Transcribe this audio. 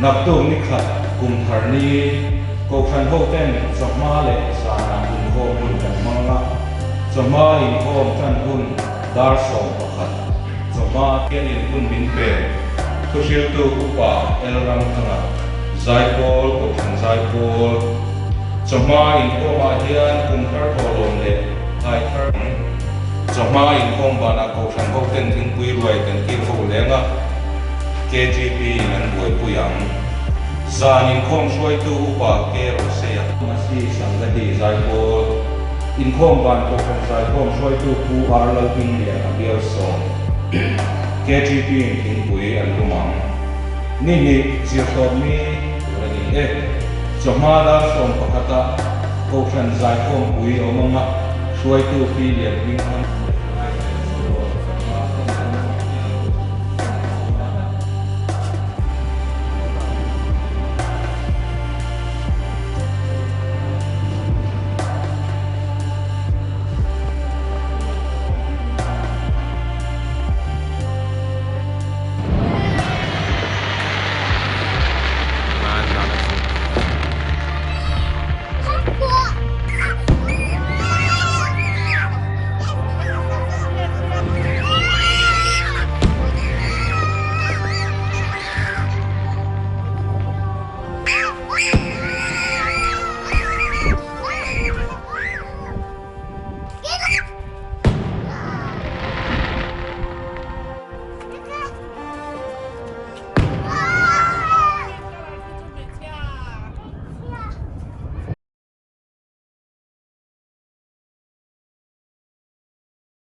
Naktuk ni khat kum thar ni Kohhran hoten chawhma leh zanah inkhawm hun kan hmang a, chawhma inkhawm tan hun dar 11, chawhma hianin hun min pe. Thuhriltu Upa Elramthanga, Zaipawl Kohhran Zaipawl, Chawhma inkhawmah hian kum thar thawhlawm leh thlai thar ang. Chawhma inkhawm banah Kohhran hoten thingpui ruai kan kil ho leng a, KGP in an buaipui ang. Zan inkhawm hruaitu Upa K. Roseia. Masi Sangati Zaipawl, Inkhawm ban Kohhran Zaikhawm hruaitu Pu R. Lalhminglian a bial sawm. KGP in thingpui an lum ang. Ni hnih zirtawp ni tur a ni e. Chawhma dar 11 ah Kohhran Zaikhawmpui a awm ang a, hruaitu Pi Lianhming Thang.